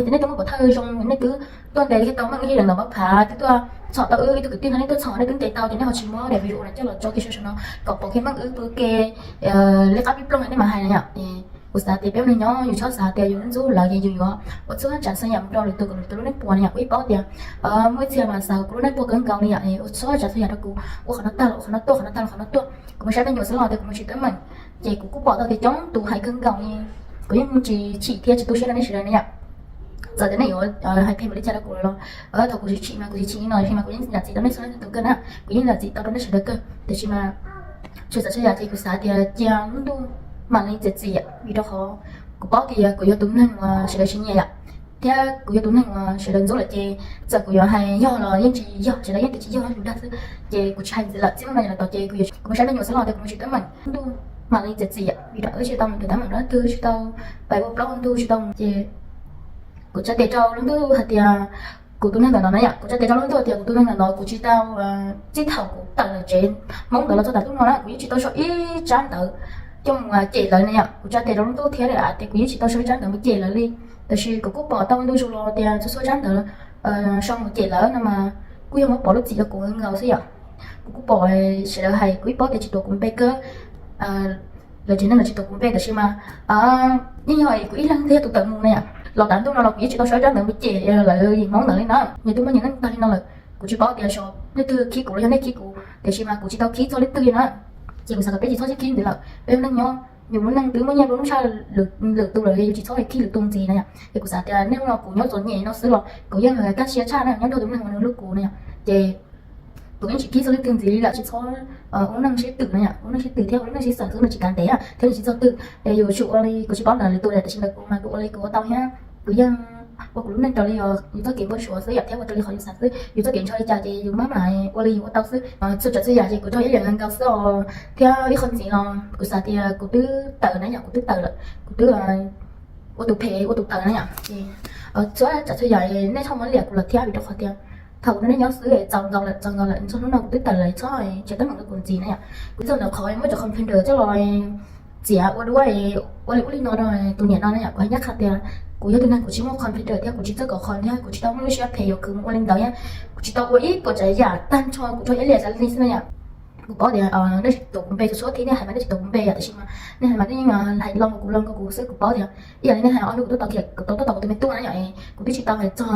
Ces nej twb muaj pov thawj zoo, nej twb tuaj ntes thiab tau meej ib leeg ntawm pab phav twb tuaj txhom tau wb ib tug kwv tij no, nej tuaj txhom nej twb ntes tau, ces nej ho tsis muab daim video no coj los tso kiag saum no kom pom kiag meej wb pw ke liab qab pib plooj nej mam hais na yom. Kuv xav tias peb ua neeg nyob yus txhob xav tias yus ntxub lawv ces yus yuav ua txhua tsav txhua yam mus rau lwm tus kom lwm tus lub neej puas na yom. Kuv ib paub tias muaj ib txhia mas xav kom lub neej puas kawg nkaus li yom, ua txhua tsav txhua yam rau kuv, ua qhov no tag los ua qhov no tuaj, qhov no tag los qhov no tuaj. Kuv mus saib me nyuam xwb los tias kuv mus tsis teeb meem, ces kuv kuj pom tau tias coob tus hais kawg nkaus li. Kuv yeej tsis chim thiab tsis tu siab rau nej sawv daws na yom. Txawm tias nej yuav hais phem npaum li cas rau kuv los, thaum kuv tsis chim mas kuv tsis chim li no, tiam sis mas kuv yeej zam txim rau nej txhua leej txhua tus kawg na, kuv yeej zam txim tau rau nej sawv daws kawg. Tiam sis mas txhua tsav txhua yam ces kuv xav tias cia lub ntuj mam li txiav txim, vim rau qhov kuv paub tias kuv yog tus neeg uas sawv daws tsis nyiam yom, thiab kuv yog tus neeg uas sawv daws ntxub lawm ces txawm kuv yuav hais yog los yeej tsis yog, sawv daws yeej tias tsis yog ib dag xwb. Ces kuv tsis hais ntxiv lawm, txij hnub no los tom ces kuv mus saib me nyuam xwb los tias kuv mus tsis teeb meem, lub ntuj mam li txiav txim, vim rau wb tsis tau mus teeb meem dab tsi, tsis tau pais ua plaub ua ntug, tsis tau mus ces kuv tsa tes rau lub ntuj hais tias kuv tus neeg ntawm no na yom, kuv tsa tes rau lub ntuj tias kuv tus neeg ntawm no kuv tsis tau, txij thaum kuv tawm lawm tsev Hmoob ntawd los txog tas hnub no na kuv yeej tsis tau sau ib tsab ntawv coj mus cem lawv na yom. Kuv tsa tes rau lub ntuj thiab tias kuv yeej tsis tau sau ib tsab ntawv mus cem lawv li. Tiam sis kuv kuj pom tau ntu zus los tias txhua txhua tsab ntawv sau mus cem lawv no mas kuj yog muab pov lub txim rau kuv nkaus xwb yom. Kuv kuj pom sawv daws hais kuv ib paub tias tsis tuav kuv npe kawg, lawv tsev neeg los tsis tuav kuv npe, tiam sis mas yeej yog kuv ib leeg thiaj yog tus tawm mus na yom. Los tas ntuj no los kuv yeej tsis tau sau tsab ntawv mus cem lawv yim Hmoob ntawd li na. Nyias twb muaj nyias neej tag li no lawm, kuv tsis paub tias nej twg khib kuv los yog nej khib kuv, tiam sis mas kuv tsis tau khib txog leej twg li na. Ces kuv xav kom peb tsis txhob sib khib ntxiv lawm, peb ua neej nyob yus lub neej twb muaj nyiaj dua lub sab lwm tus lawm, yus tsis txhob khib lwm tus ntxiv na yom. Ces kuv xav tias nej hnub no kuv nyob txom nyem no xwb los kuv yeej kaj siab tshaj na, nyob nrog tus neeg uas nws hlub kuv na yom. Ces kuv yeej tsis khib txog leej twg ntxiv li lawm, tsis txhob ua neej sib twm na yom, ua neej sib twm thiab ua neej sib xeem xwb nws tsis kav ntev, thiab nws tsis txog twg. Yus tsum ua li kuv tsis paub ntawm lwm tus, tiam sis ntawm kuv mas kuv ua li kuv ua tau thiab kuv yeej ua kuv lub neej raws li yus txoj kev npau suav xwb yom, thiab ua raws li qhov yus xav xwb. Yus txoj kev ntshaw li cas ces yus mam mam ua li yus ua tau xwb. Txhua tsav txhua yam ces kuv rau ib yam nkaus xwb os. Thiab ib qho ntxiv los kuv xav tias kuv twb tawm na yom, kuv twb tawm lawm, kuv twb ua tus phem ua tus tawm na yom. Txhua tsav txhua yam nej txhob muab liam kuv lawm thiab, vim rau qhov tias thaum kuv nrog nej nyob xwb txaus nkaus lawm, txaus nkaus lawm, txog hnub no kuv twb tawm lawm, txhob tsis teeb meem rau kuv ntxiv na yom. Kuv txog ntawm qhov muab cov computer coj los txiav ua duab ua li ub li no rau tus niam no na yom. Kuv hais nyab qha tias kuv yog tus neeg kuv tsis muaj computer thiab kuv tsis txawj kov qhov thiab kuv tsis tau muaj lub siab phem yuav khwv mus ua li ntawd thiab kuv tsis tau ua ib puas tsav yam, tag nrho kuv rau ib li tsav li xwb na yom. Kuv paub tias nej tsis tuav kuv npe, txhua txhua tib nej hais mas nej tsis tuav kuv npe yom, tiam sis mas nej hais mas nej yeej hais lo nkaus kuv lo nkaus kuv xwb. Kuv paub tias ib yam li nej hais ob hnub kuv tuaj tau, kuv tau tuaj tau kuv tus me tub na yom, kuv twb tsis tau hais txog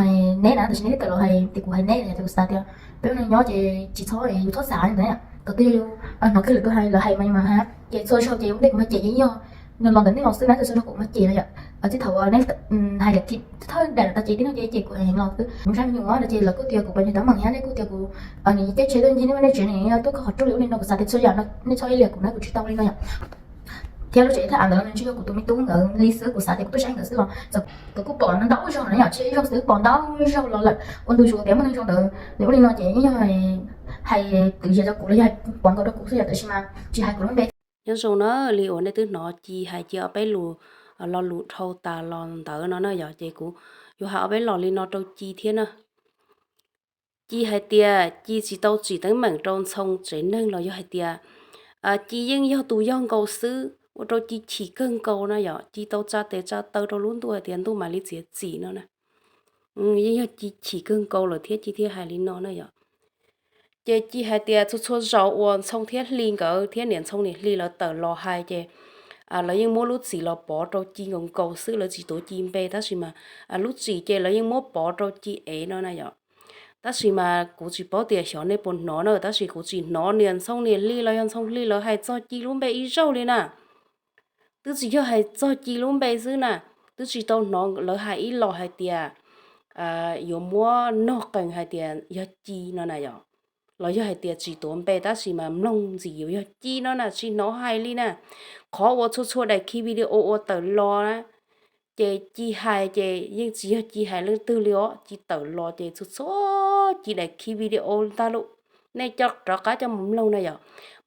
neb na, tiam sis nej twb tawm los hais tias kuv hais neb na, ces kuv xav tias peb ua neej nyob ces tsis txhob, yus txhob xav li ntawd na yom. Thaum twg yus hnov kiag lwm tus hais lawv hais mas yus mas hais, ces txhua zaug ces ua ntej kuv mas cem yeej yog nws los ntawm nej los xwb na, txhua zaug kuv mas cem na yom. Txij thaum neb hais tias thawj daim lawm tag ces tib no ces cem kuv heev los xwb. Kuv saib me nyuam no ces lawv kuj tias kuv pas nyuag teeb meem thiab nej kuj tias kuv nim caij tsheb tuaj ncig nej vaj nej tsev nim tuaj kho hauv rooj li ub li no, kuv xav tias txhua yam no nej txhob ib liam kuv na, kuv tsis tau li no yom. Thiab lub tsev thaj av ntawd nws tsis yog kuv tus me tub nkawd li xwb, kuv xav tias kuv tuaj saib nkawd xwb los kuv kuj pom ntau zaug na yom, tsis ib zaug xwb, pom ntau zaug los lawm. Ua ntu zus tias muaj neeg zoo ntawd nws ua li no ces yeej yog hais kwv yees rau kuv los yog hais pov nkaus rau kuv xwb yom, tiam sis mas tsis hais kuv lub npe. Nyob zoo na, li uas nej twb hnov Ci hais Ci ob peb lus lo lus dhau tas los ntawd no na yom, ces kuv yuav hais ob peb los li no rau Ci thiab na. Ci hais tias Ci tsis tau tsim teeb meem rau Ntxhoo tsev neeg los yog hais tias Ci yeej yog tus yog nkaus xwb, ua rau Ci chim kawg nkaus na yom. Ci tau tsa tes tsa taw rau lub ntuj hais tias ntuj mam li txiav txim no na. Yeej yog Ci chim kawg nkaus lawm thiab Ci thiaj hais li no na yom. Ces Ci hais tias txhua txhua zaus uas Ntxhoo thiab Hli nkawd thiab niam Ntxhoo niam Hli lawv tawm los hais ces lawv yeej muab lub txim los pov rau Ci nkaus nkaus xwb, lawv tsis tuav Ci npe, tab sis mas lub txim ces lawv yeej muab pov rau Ci ev no na yom. Tab sis mas kuv tsis paub tias xyov nej puas hnov na, tab sis kuv tsis hnov niam Ntxhoo niam Hli los yog Ntxhoo Hli lawv hais txog Ci lub npe ib zaug li na. Twb tsis yog hais txog Ci lub npe xwb na, twb tsis tau hnov lawv hais ib los hais tias yuav muab nog qees hais tias yog Ci no na yom, los yog hais tias tsis tuav npe, tab sis mas mloog ntxim yuav yog Ci no na, tsis hnov hais li na. Qhov uas txhua txhua daim khi video ua tawm los na, ces Ci hais ces yeej tsis yog Ci hais leej twg li os, Ci tawm los ces txhua txhua Ci daim khi video ntag lauj. Nej coj rov qab coj mus mloog na yom,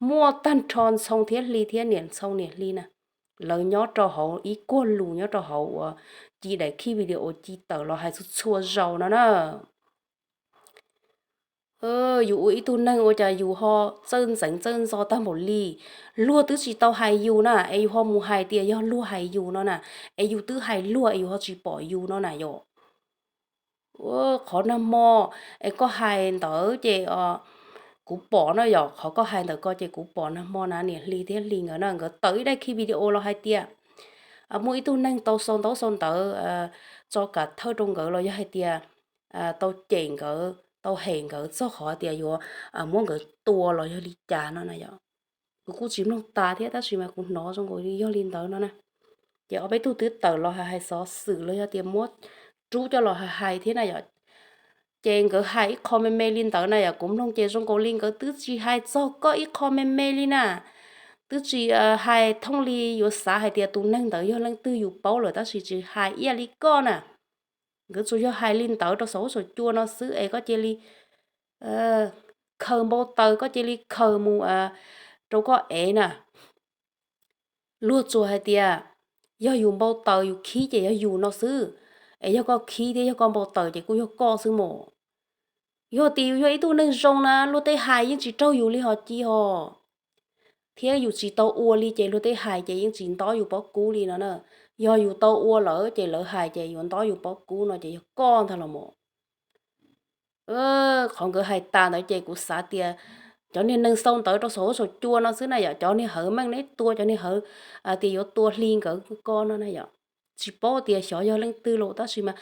muaj tag nrho Ntxhoo thiab Hli thiab niam Ntxhoo niam Hli na, lawv nyob rau hauv ib kuag lus nyob rau hauv uas Ci daim khi video Ci tawm los hais txhua txhua zaus no na. Yus ua ib tug neeg ua cas yus ho txawj ntxeev txawj ntxo tag npaum li. Luag twb tsis tau hais yus na es yus ho mus hais tias yog luag hais yus no na, es yus twb hais luag es yus ho tsis pom yus no na yom. Qhov nag hmo es koj hais ntawd ces kuv pom na yom, qhov koj hais ntawm ko ces kuv pom nag hmo na niam Hli thiab Hli nkawd na, nkawd tawm ib daim khi video los hais tias muaj ib tug neeg tau sau ntaub sau ntawv tso kam thawj rau nkawd los yog hais tias tau cem nkawd, tau hem nkawd txog qhov tias yuav muab nkawd tua los yog li cas no na yom. Kuv kuj tsis mloog tas thiab tab sis mas kuv hnov zoo nkaus li yog li ntawd no na. Ces ob peb tug twb tawm los hais hais xov xwm los yog tias muab rub coj los hais hais thiab na yom. Ces nkawd hais ib qho me me li ntawd na yom, kuv mloog ces zoo nkaus li nkawd twb tsis hais txog koj ib qho me me li na. Twb tsis hais thooj li yuav xav hais tias tus neeg ntawd yog leej twg yus paub lawm tab sis tsis hais ib yam li koj na. Nkawd tsuas yog hais li ntawd rau saum huab saum cua no xwb es koj cia li khaws npau taws, koj cia li khaws mus rau koj ev na. Luag tsuas hais tias yog yus npau taws yus khib ces yog yus no xwb, es yog koj khib thiab yog koj npau taws ces kuj yog koj xwb mas. Yog tias yus yog ib tug neeg zoo na luag tej hais yeej tsis raug yus li hos ci hos. Thiab yus tsis tau ua li ces luag tej hais ces yeej tsis ntob yus pob kub li no na. Yog yus tau ua lawm ces lawv hais ces yuav ntob yus pob kub no ces yog koj ntag los mas. Qhov nkawd hais tas ntawd ces kuv xav tias cov niag neeg sau ntawv rau saum huab saum cua no xwb na yom, cov niag hawv meej neb tua, cov niag hawv tias yuav tua Hli nkawd ko no na yom. Tsis paub tias xyov yog leej twg los tab sis mas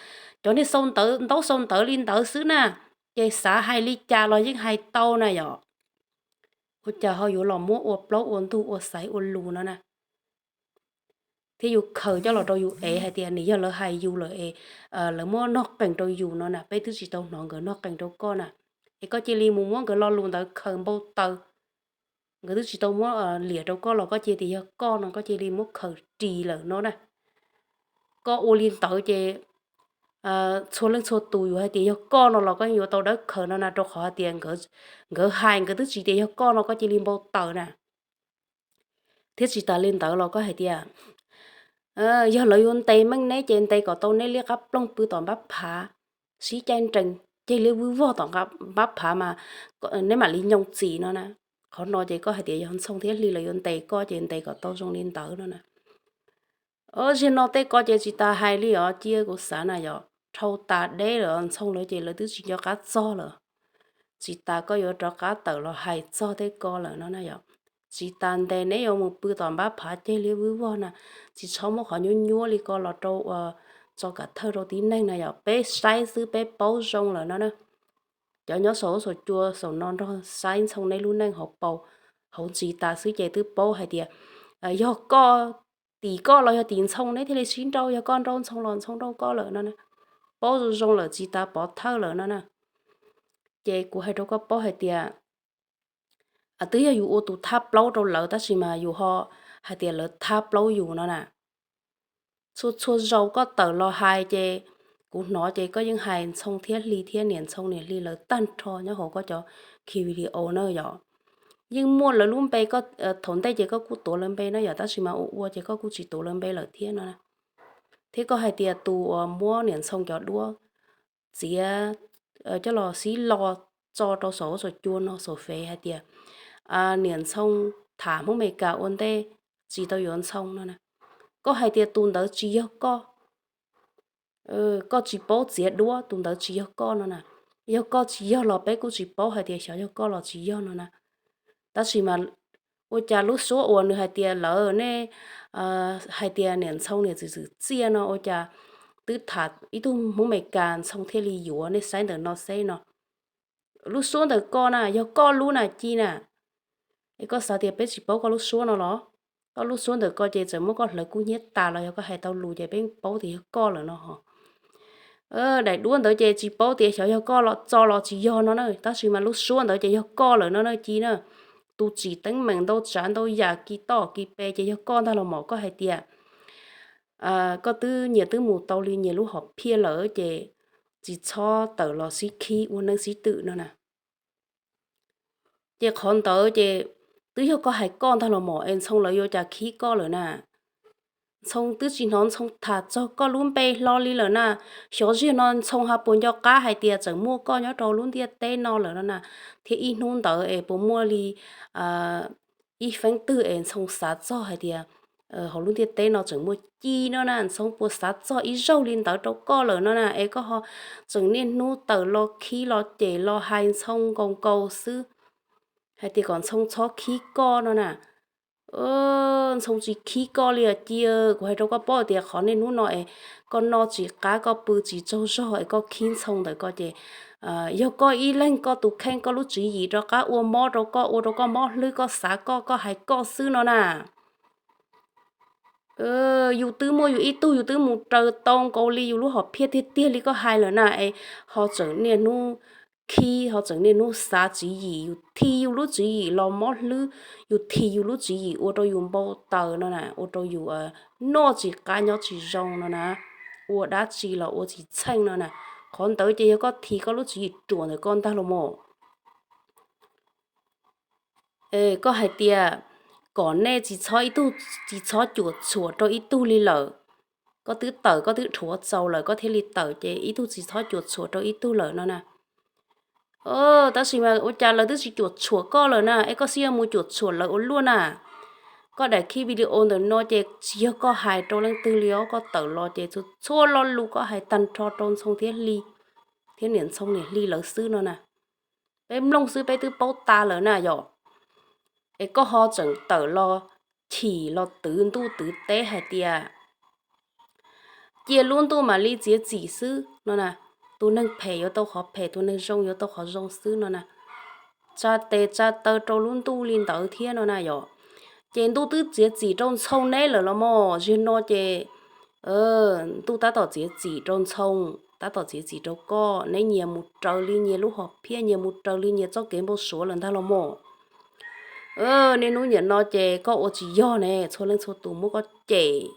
cov niag sau ntawv, ntaub sau ntawv li ntawd xwb na, ces xav hais li cas los yeej hais tau na yom. Ua cas ho yuav los muab ua plaub ua ntug ua xaiv ua lus no na. Thiab yus khaws coj los rau yus ev hais tias nws yog lawv hais yus lawm es lawv muab noj qees rau yus no na, peb twb tsis tau hnov nkawd noj qees rau koj na. Es koj cia li mus muab nkawd lo lus ntawd khaws npau taws. Nkawd twb tsis tau muab liam rau koj los koj cia tias yog koj no koj cia li muab khaws ris lawm no na. Koj ua li ntawd ces txhua leej txhua tus yus hais tias yog koj no los koj yuav tau dawb khaws no na, rau qhov hais tias nkawd hais nkawd twb tsis tias yog koj no koj cia li npau taws na. Thiab tsis tas li ntawd los koj hais tias yog lawv yuav ntes meej neb ces ntes kom tau neb liab qab ploog pw tom npab phav, sib caij nrees ceg liab vwb vog tom npab phav mas neb mam li nyoo txim no na. Qhov no ces koj hais tias yog Ntxhoo thiab Hli lawv yuav ntes koj ces ntes kom tau zoo li ntawd no na. Zaum no tej ko ces tsis tas hais li os, cia kuv xav na yom, dhau tas deb lawm Ntxhoo lawv ces lawv twb tsis nco qab txog lawm. Tsis tas koj yuav rov qab tawm los hais txog tej ko lawm no na yom. Tsis tas ntes neb yuav mus pw tom npab phav ceg liab vwb vog na, tsis txhob muab qhov nyuab nyuab li ko los rau ua tso kam thawj rau tib neeg na yom, peb saib xwb peb paub zoo lawm no na. Cov nyob saum huab saum cua saum no nrog saib Ntxhoo neb lub neej hauv paus hauv ntsis tas xwb ces twb paub hais tias yog koj, tim koj los yog tim Ntxhoo neb thiaj li sib nrauj, yog koj nrauj Ntxhoo los Ntxhoo nrauj koj lawm no na. Paub zoo zoo lawm tsis tas pov thawj lawm no na. Ces kuv hais rau koj paub hais tias twb yog yus ua tus thab plaub rau lawv tab sis mas yus ho hais tias lawv thab plaub yus no na. Txhua txhua zaus koj tawm los hais ces kuv hnov ces koj yeej hais Ntxhoo thiab Hli thiab niam Ntxhoo niam Hli lawv tag nrho nyob hauv koj cov khi video na yom. Yeej muaj lawv lub npe, thaum ntej ces koj kuj tuav lawv npe na yom, tab sis mas ua ua ces koj kuj tsis tuav lawv npe lawm thiab no. Thiab koj hais tias tus uas muab niam Ntxhoo cov duab txiav coj los xib lo tso rau saum huab saum cua no saum fev hais tias niam Ntxhoo tham Hmoob Amelikas ua ntej tsis tau yuav Ntxhoo no na. Koj hais tias tus ntawd tsis yog koj, koj tsis paub txiav duab, tus ntawd tsis yog koj no na. Yog koj tsis yog los peb kuj tsis paub hais tias xyov yog koj los tsis yog no na. Tab sis mas ua cas lub suab uas nws hais tias lawv nej hais tias niam Ntxhoo niam txwv txwv txiaj no ua cas twb tham ib tug Hmoob Amelikas Ntxhoo thiaj li yuav, nej saib ntawm no xwb no. Lub suab ntawm koj na yog koj lub na Ci na. Es koj xav tias peb tsis paub koj lub suab no los? Koj lub suab ntawm ko ces txawm muab koj hlawv kub hnyiab tas los yog koj hais tau lus ces peb paub tias yog koj lawm no hos. Daim duab ntawd ces tsis paub tias xyov yog koj los tso los tsis yog no na, tab sis mas lub suab ntawd ces yog koj lawm no na Ci na. Tus tsim teeb meem ntau tsav ntau yam kis toj kis pes ces yog koj ntag los mas. Koj hais tias koj twb nyias twb mus tau li nyias lub hom phiaj lawm ces tsis txhob tawm los sib khib ua neej sib twm no na. Ces qhov ntawd ces twb yog koj hais koj ntag los mas es Ntxhoo lawv yuav cas khib koj lawm na. Ntxhoo twb tsis hnov Ntxhoo tham txog koj lub npe hlo li lawm na. Xyov zaum no Ntxhoo ha puas nco qab hais tias txawm muaj koj nyob rau lub ntiaj teb no lawm no na, thiab ib hnub ntawd es puas muaj li ib feeb twg es Ntxhoo xav txog hais tias hauv lub ntiaj teb no tseem muaj ci no na, Ntxhoo puas xav txog ib zaug li ntawd rau koj lawm no na, es koj ho tseem niaj hnub tawm los khib los cem los hais Ntxhoo nkaus nkaus xwb, hais tias kom Ntxhoo txhob khib koj no na. Ntxhoo tsis khib koj li os ci, kuv hais rau koj paub tias qhov niaj hnub no es koj noj tsis qab koj pw tsis tsaug zog es koj khib Ntxhoo ntawm ko ces yog koj ib leeg koj tus kheej koj lub tswv yim rov qab ua mob rau koj, ua rau koj mob hlwb, koj xav koj, koj hais koj xwb no na. Yus twb muaj yus ib tug, yus twb mus raws tau nkaus li yus lub hom phiaj tiag tiag li koj hais lawm na, es ho tseem niaj hnub khib, ho tseem niaj hnub xav tswv yim, yus thim yus lub tswv yim los mob hlwb, yus thim yus lub tswv yim ua rau yus npau taws no na, ua rau yus noj tsis qab nyob tsis zoo no na, ua dab tsi los ua tsis txheej no na. Qhov ntawd ces yog koj thim koj lub tswv yim ruam ntawm koj ntag los mas. Koj hais tias kom nej tsis txhob ib tug, tsis txhob cuam tshuam rau ib tug li lawm. Koj twb tawm koj twb dhuav txaus lawm koj thiaj li tawm ces ib tug tsis txhob cuam tshuam rau ib tug lawm no na. Tab sis mas ua cas lawv twb tsis cuam tshuam koj lawm na es koj xij yuav mus cuam tshuam lawv ua luaj na. Koj daim khib video ntawm no ces tsis yog koj hais rau leej twg li os, koj tawm los ces txhua lo lus koj hais tag nrho rau Ntxhoo thiab Hli, thiab niam Ntxhoo niam Hli lawv xwb no na. Peb mloog xwb peb twb paub tas lawm na yom. Es koj ho tseem tawm los chim los twv ntuj twv teb hais tias cia lub ntuj mam li txiav txim xwb no na. Tus neeg phem yuav tau qhov phem, tus neeg zoo yuav tau qhov zoo xwb no na. Tsa tes tsa taw rau lub ntuj li ntawd thiab no na yom. Ces ntuj twb txiav txim rau Ntxhoo neb lawm los mas, ziag no ces ntuj tab tom txiav txim rau Ntxhoo, tab tom txiav txim rau koj, neb nyias mus raws li nyias lub hom phiaj, nyias mus raws li nyias txoj kev npau suav lawm ntag los mas. Niaj hnub niam no ces koj ua tsis yog ne, txhua leej txhua tus muab koj cem,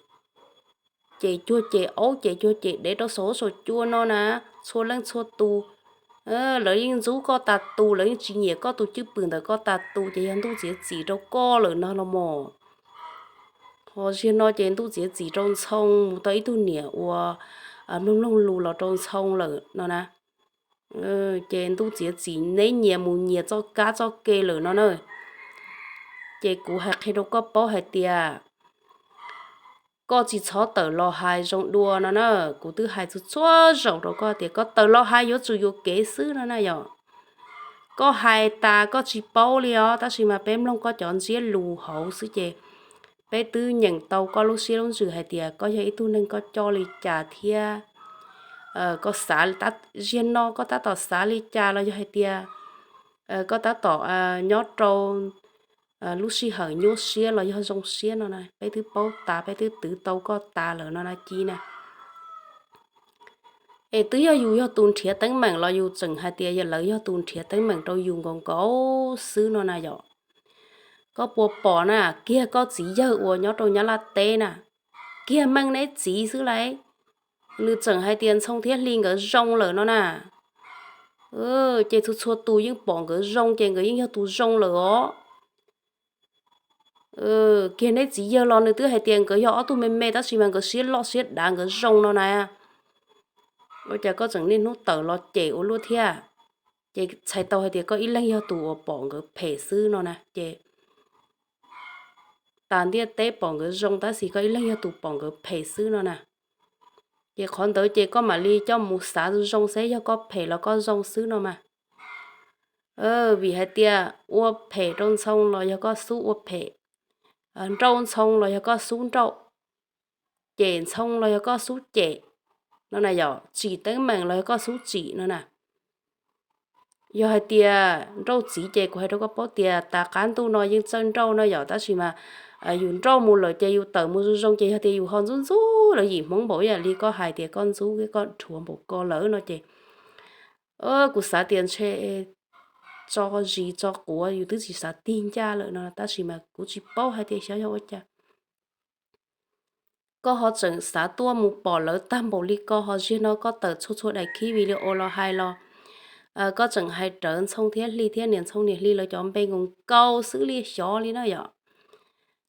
cem cuag cem aub, cem cuag cem dev rau saum huab saum cua no na. Txhua leej txhua tus lawv yeej ntxub koj tas tus, lawv yeej tsis nyiam koj tus cwj pwm ntawm koj tas tus, ces yog ntuj txiav txim rau koj lawm no los mas. Ho ziag no ces ntuj txiav txim rau Ntxhoo mus tau ib tug niam uas mloog mloog lus los rau Ntxhoo lawm no na. Ces ntuj txiav txim neb nyias mus nyias txoj kab txoj ke lawm no na. Ces kuv hais qhia rau koj paub hais tias koj tsis txhob tawm los hais zoo dua no na. Kuv twb hais txhua txhua zaus rau koj tias koj tawm los hais yuav tsum yuam kev xwb no na yom. Koj hais tas koj tsis paub li os, tab sis mas peb mloog koj cov ntsiab lus hauv xwb ces peb twb nyeem tau koj lub siab lub ntsws hais tias koj yog ib tug neeg koj coj li cas thiab koj xav, ziag no koj tab tom xav li cas los yog hais tias koj tab tom nyob rau lub sij hawm nyuaj siab los yog zoo siab no na, peb twb paub tas, peb twb twv tau koj tas lawm no na Ci na. Es twb yog yus yog tus nrhiav teeb meem los yus tseem hais tias lawv yog tus nrhiav teeb meem rau yus nkaus nkaus xwb no na yom. Koj puas pom na, kiag koj txiv yawg uas nyob rau Nyab Laj teb na, kiag meej neb txiv xwb lauj, nws tseem hais tias Ntxhoo thiab Hli nkawd zoo lawm no na. Ces txhua txhua tus yeej pom nkawd zoo ces nkawd yeej yog tus zoo lawm os. Kiag neb txiv yawg los nws twb hais tias nkawd yog ob tug me me tab sis mas nkawd siab loj siab dav nkawd zoo no na. Ua cas koj tseem niaj hnub tawm los cem ua luaj thiab? Ces txhais tau hais tias koj ib leeg yog tus uas pom nkawd phem xwb no na. Ces tas ntiaj teb pom nkawd zoo tab sis koj ib leeg yog tus pom nkawd phem xwb no na. Ces qhov ntawd ces koj mam li coj mus xav zoo seb yog koj phem los koj zoo xwb no mas. Vim hais tias ua phem rau Ntxhoo los yog koj xub ua phem, nrauj Ntxhoo los yog koj xub nrauj, cem Ntxhoo los yog koj xub cem no na yom, tsim teeb meem los yog koj xub tsim no na. Yog hais tias nrauj txiv ces kuv hais rau koj paub tias tas qab ntuj no yeej txawj nrauj no yom, tab sis mas yus nrauj mus lawm ces yus tawm mus zoo zoo ces yog tias yus ho ntxub ntxub lawv yim Hmoob npaum ib yam li koj hais tias koj ntxub thiab koj dhuav npaum ko lawm no ces kuv xav tias ntshe tso zis tso quav yus twb tsis xav tig ncaj lawm no, tab sis mas kuv tsis paub hais tias xyov yog ua cas. Koj ho tseem xav tuaj mus pom lawv tag npaum li ko, ho ziag no koj tawm txhua txhua daim khib video los hais los koj tseem hais rawv Ntxhoo thiab Hli thiab niam Ntxhoo niam Hli lawv cov npe nkaus nkaus xwb li xyov li na yom.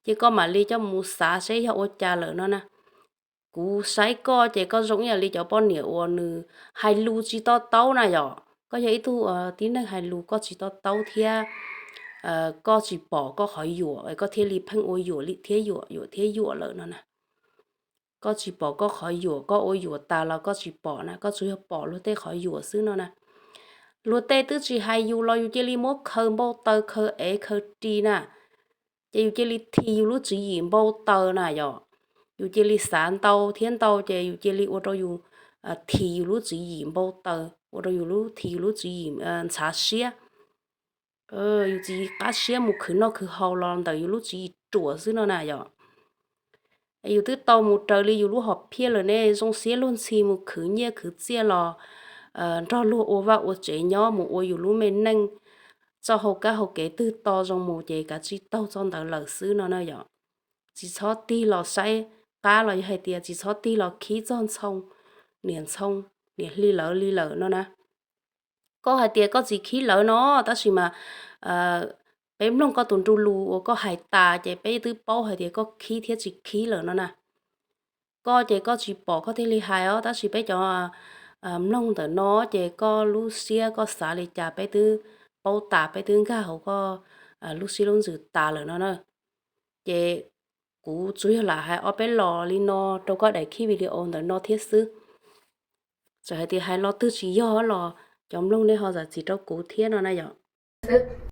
Ces koj mam li coj mus xav seb yog ua cas lawm no na. Kuv saib koj ces koj zoo ib yam li cov poj niam uas nws hais lus tsis to taub na yom. Koj yog ib tug tib neeg hais lus koj tsis to taub thiab koj tsis pom koj qhov yuam, koj thiaj li pheej ua yuam thiab yuam, yuam thiab yuam lawm no na. Koj tsis pom koj qhov yuam, koj ua yuam tas los koj tsis pom na, koj tsuas yog pom luag tej qhov yuam xwb no na. Luag tej twb tsis hais yus los yus cia li muab khaws npau taws, khaws ev khaws ris na, ces yus cia li this yus lub tswv yim npau taws na yom. Yus cia li xav ntau thiab ntau ces yus cia li ua rau yus this yus lub tswv yim npau taws, ua rau yus lub, this yus lub tswv yim ntxhav siab. Yus tsis qab siab mus khwv noj khwv haus los ntawm yus lub tswv yim ruam xwb no na yom. Yus twb tau mus raws li yus lub hom phiaj lawm ne, zoo siab luag ntxhi mus khwv nyiaj khwv txiaj los nrog luag ua vaj ua tsev nyob mus ua yus lub me neej, txoj hau kab hau kev twg to zoo mus ces kav tsij taug txoj ntawd lawm xwb no na yom. Tsis txhob tig los saib qab los yog hais tias tsis txhob tig los khib txog Ntxhoo, niam Ntxhoo, niam Hli lawv li lawm no na. Koj hais tias koj tsis khib lawv no, tab sis mas peb mloog koj tus nru lus uas koj hais tas ces peb twb paub hais tias koj khib thiab tsis khib lawm no na. Koj ces koj tsis pom koj thiaj li hais os, tab sis peb cov mloog ntawm no ces koj lub siab koj xav li cas peb twb paub tas, peb twb nkag hauv koj lub siab lub ntsws tas lawm no na. Ces kuv tsuas yog lam hais ob peb los li no rau koj daim khib video ntawm no thiab xwb. Txawm hais tias hais lo twg tsis yog los cov mloog nej ho zam txim rau kuv thiab no na yom. Xwb.